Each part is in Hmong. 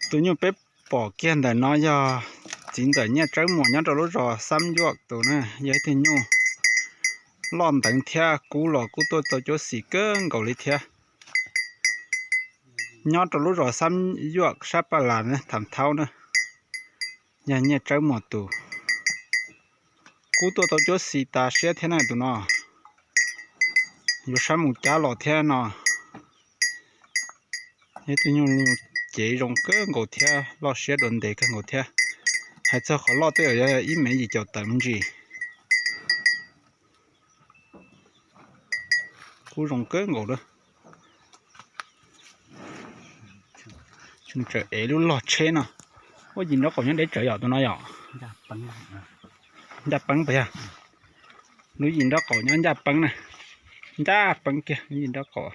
Tus nyuj peb pom kiag ntawm no yog txiv ntxawm Nyiaj Tsawb Muas nyob rau lub zos Xab Yuaj tus na, yog ib tug nyuj loj nteev thiab kub los kub tuaj tau cuab xis kawg nkaus li thiab. Nyob rau lub zos Xab Yuaj sab Paj Las na, Tham Thaub na, yog Nyiaj Tsawb Muas tus. Kub tuaj tau cuab xis tas siab thiab na tus no. Yuav sab mus cab los thiab no. Ib tug nyuj cev zoo kawg nkaus thiab loj siab dua ntev kawg nkaus thiab. Hais txog qhov loj tej zaum yog ib mev yim caum tawm me ntsis. Kub zoo kawg nkaus lawm. Tseem ev lub log tsheb no. Ua yim nraub qaum nyob deb tsawv yom tus no yom. Ncaj peeb puas yog? Lub yim nraub qaum nyob ncaj peeb na. Ncaj peeb kiag lub yim nraub qaum.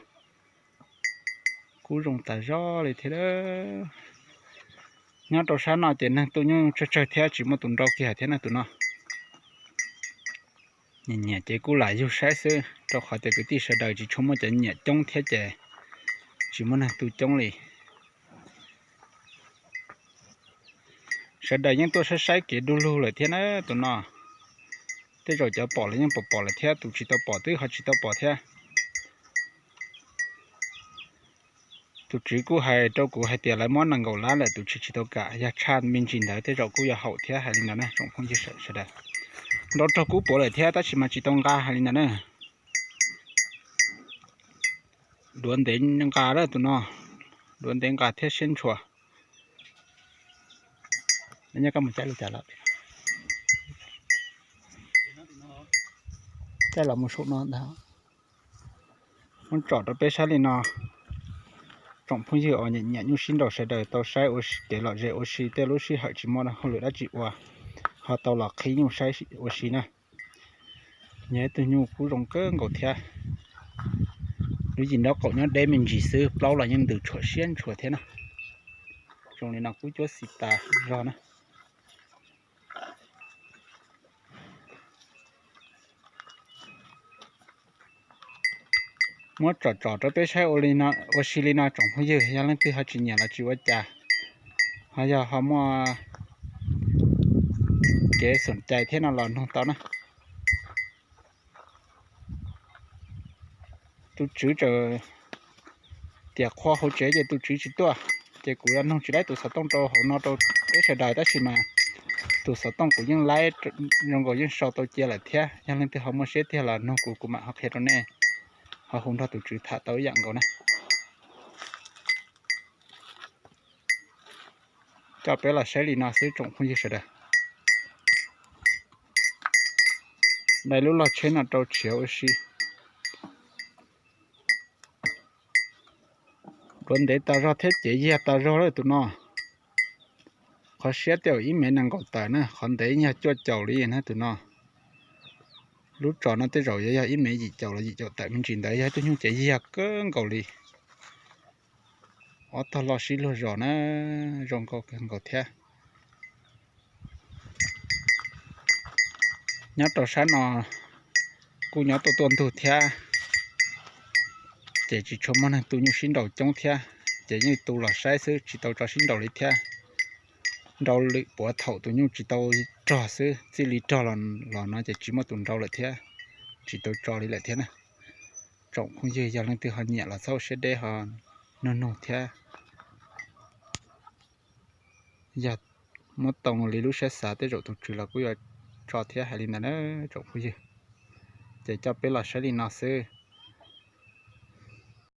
Kub zoo tas zog li thiab. Nyob rau sab no ces neeg tu nyuj tsawg tsawg thiab tsis muaj tus nrau kiag thiab na tus no. Nyiam nyiam ces kuj lam yug saib xwb, rau qhov tias kwv tij sawv daws tsis tshua muaj cov nyiam coob thiab ces tsis muaj neeg tu coob li. Sawv daws yeej tuaj saib saib kev du lug lawm thiab na tus no. Tej zaum cov pom los yeej pom pom lawm thiab, tus tsis tau pom twb ho tsis tau pom thiab. Tus tswv kuj hais rau kuv hais tias lawv muab nees nkaum lab lawm, tus tswv tsis tau kam, yog tshaj me ntsis ntawd tej zaum kuj yuav haum thiab hais li ntawd na tsoom phooj ywg sawv daws. Nrau raug kub puav lawm thiab tab sis mas tsis tau nqa hais li ntawd na. Duav ntev nqa lawm tus no, duav ntev nqa thiab siab ntshua. Nyob koj mus caij li cas lawm? Caij los mus saum no ntag. Muab tsom rau peb saib li no, tsoom phooj ywg uas nyiam nyiam nyuj sib nraus sawv daws tau saib ua kev lom zem ua si, tej lub sij hawm tsis muaj hauj lwm dab tsi ua ho tau los qhib nyuj saib ua si na. Yog ib tug nyuj kub zoo kawg nkaus thiab. Lub yim nraub qaum nyob deb me ntsis xwb, plaub los yeej ntws tshuam siab ntshua thiab na. Zoo li no kub cuab xis tas zog na. Muab tsom tsom rau peb saib ua si li no tsoom phooj ywg, yog leej twg ho tsis nyiam los tsis ua cas, ho yog ho muaj kev xom cai thiab no los nug tau na. Tus tswv tseem tias qhua hauv tsev ces tus tswv tsis tuaj, ces kuv yuav nug tsis laib tus xov tooj rau hauv no rau peb sawv daws tab sis mas tus xov tooj kuv yeej laib zoo nkaus yeej sau tau cia lawm thiab, yog leej twg ho muaj siab tiag los nug kuv, kuv mam ho qhia rau nej, ho hu nrog tus tswv tham tau ib yam nkaus na. Coj peb los saib li no xwb tsoom phooj ywg sawv daws. Dai lub log tsheb no rau tshiav ua si. Duav ntev tas zog thiab cev yiag tas zog lawm tus no. Qhov siab tej zaum ib mev nees nkaum tawm na, qhov ntev yog cuaj caum li na tus no. Lub tsos no tej zaum yuav yog ib mev yim caum los yim caum tawm me ntsis ntawd, yog ib tug nyuj cev yiag kawg nkaus li. Ob tog loj sib luag zos na, zoo nkauj kawg nkaus thiab. Nyob rau sab no kuj nyob tuaj tuaj ntug thiab, ces tsis tshua muaj neeg tu nyuj sib nraus coob thiab, ces yeej tu los saib xwb tsis tau tso sib nraus li thiab. Nrau lwm puav thaum tus nyuj tsis tau rog xwb, txij li rog los no ces tsis muaj tus nrau lawm thiab, tsis tau tso li lawm thiab na. Tsoom phooj ywg yog leej twg ho nyiam los txhob ua siab deb ho nug nug thiab. Yog muab tau li lub siab xav tej zaum tus tswv los kuj yuav tso thiab hais li ntawd na tsoom phooj ywg. Ces coj peb los saib li no xwb.